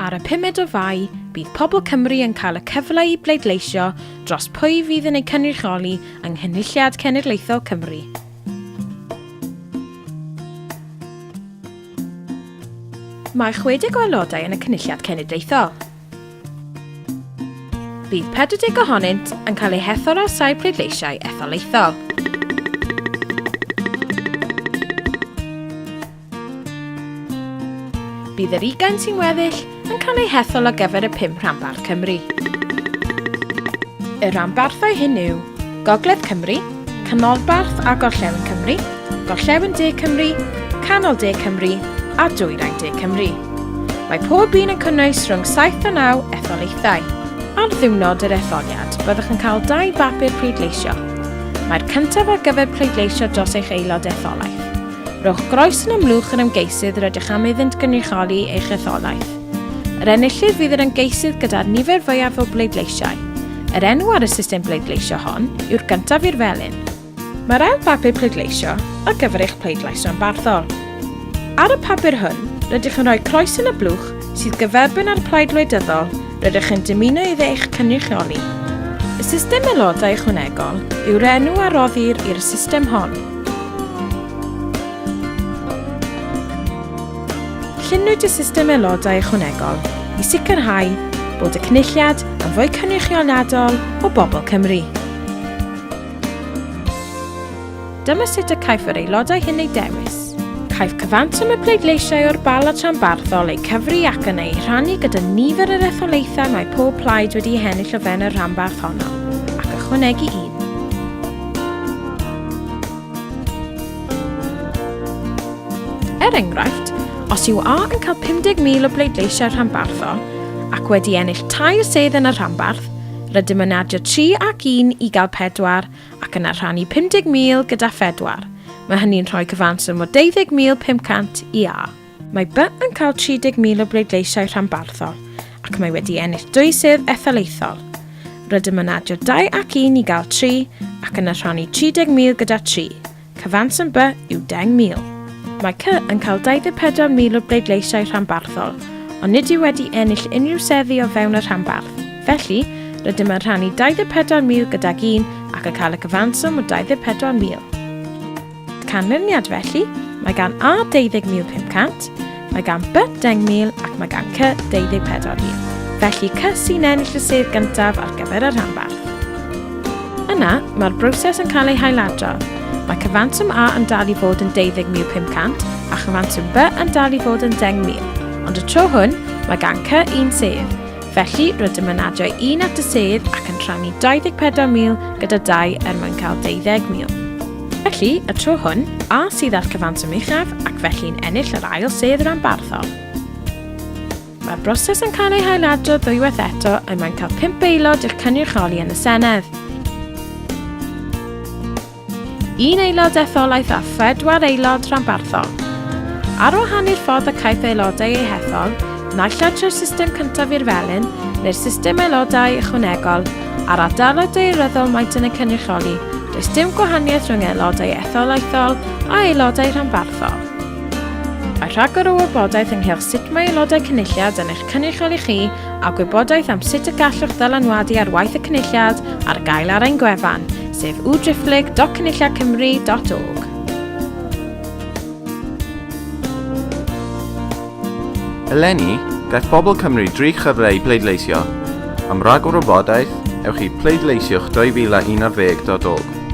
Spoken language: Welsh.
Ar y pumed o Fai, bydd pobl Cymru yn cael y cyfle i bleidleisio dros pwy fydd yn eu cynrychioli yng Nghynulliad Cenedlaethol Cymru. Mae 60 o aelodau yn y Cynulliad Cenedlaethol. Bydd 40 ohonynt yn cael eu hethol ar sail pleidleisiau etholaethol. Bydd yr ugain sy'n weddill yn cael eu hethol ar gyfer y pum rhanbarth Cymru. Y rhanbarthau hyn yw Gogledd Cymru, Canolbarth a Gorllewin Cymru, Gorllewin De Cymru, Canol De Cymru a Dwyrain De Cymru. Mae pob un yn cynnwys rhwng 7 a 9 etholaethau. Ar ddiwrnod yr etholiad, byddwch yn cael dau bapur pleidleisio. Mae'r cyntaf ar gyfer pleidleisio dros eich aelod etholaeth. Rhowch groes yn ymlwch yr ymgeisydd rydych am iddynt gynrychioli eich etholaeth. Yr enillydd fydd yr ymgeisydd gyda'r nifer fwyaf o bleidleisiau. Yr enw ar y system bleidleisio hon yw'r gyntaf i'r felin. Mae'r ail bapur pleidleisio ar gyfer eich pleidlais ranbarthol. Ar y papur hwn, rydych yn rhoi croes yn y blwch sydd gyferbyn â'r plaid wleidyddol rydych yn dymuno iddo eich cynrychioli. Y system aelodau ychwanegol yw'r enw a roddir i'r system hon. Lluniwyd y system aelodau ychwanegol i sicrhau bod y Cynulliad yn fwy cynrychioliadol o bobl Cymru. Dyma sut y caiff yr aelodau hyn eu dewis. Caiff cyfanswm y pleidleisiau o'r balot rhanbarthol eu cyfri ac yna eu rhannu gyda nifer yr etholaethau mae pob plaid wedi'u hennill o fewn y rhanbarth honno, ac ychwanegu un. Er enghraifft, os yw A yn cael 50,000 o bleidleisiau rhanbarthol ac wedi ennill tair sedd yn y rhanbarth, rydym yn adio 3 ac 1 i gael 4 ac yna rhannu 50,000 gyda phedwar. Mae hynny'n rhoi cyfanswm o 20,500 i A. Mae B yn cael 30,000 o bleidleisiau rhanbarthol ac mae wedi ennill dwy sedd etholaethol. Rydym yn adio 2 ac 1 i gael 3 ac yna rhannu 30,000 gyda 3. Cyfanswm B yw 10,000. Mae C yn cael 24,000 o bleidleisiau rhanbarthol, ond nid yw wedi ennill unrhyw seddi o fewn y rhanbarth. Felly, rydym yn rhannu 24,000 gydag 1 ac yn cael y cyfanswm o 24,000. Canlyniad felly, mae gan A 20,500, mae gan B 10,000 ac mae gan C 24,000. Felly C sy'n ennill y sedd gyntaf ar gyfer y rhanbarth. Yna, mae'r broses yn cael ei hailadrodd. Mae cyfanswm A yn dal i fod yn 20,500 a chyfanswm B yn dal i fod yn 10,000. Ond y tro hwn, mae gan C un sedd. Felly, rydym yn adio un at y sedd ac yn rhannu 24,000 gyda 2 er mwyn cael 20,000. Felly, y tro hwn, A sydd â'r cyfanswm uchaf ac felly'n ennill yr ail sedd ranbarthol. Mae'r broses yn cael ei hailadrodd ddwywaith eto er mwyn cael pump aelod i'ch cynrychioli yn y Senedd. Un aelod etholaeth a phedwar aelod rhanbarthol. Ar wahân i'r ffordd y caiff aelodau eu hethol, naill ai trwy'r system cyntaf i'r felin, neu'r system aelodau ychwanegol, a'r ardaloedd daearyddol maent yn eu cynrychioli, does dim gwahaniaeth rhwng aelodau etholaethol a aelodau rhanbarthol. Mae rhagor o wybodaeth ynghylch sut mae aelodau Cynulliad yn eich cynrychioli chi a gwybodaeth am sut y gallwch ddylanwadu ar waith y Cynulliad ar gael ar ein gwefan, sef www.cynulliadcymru.org. Eleni, gall bobl Cymru dri chyfle i bleidleisio. Am ragor o wybodaeth, ewch i pleidleisiwch 2011.org.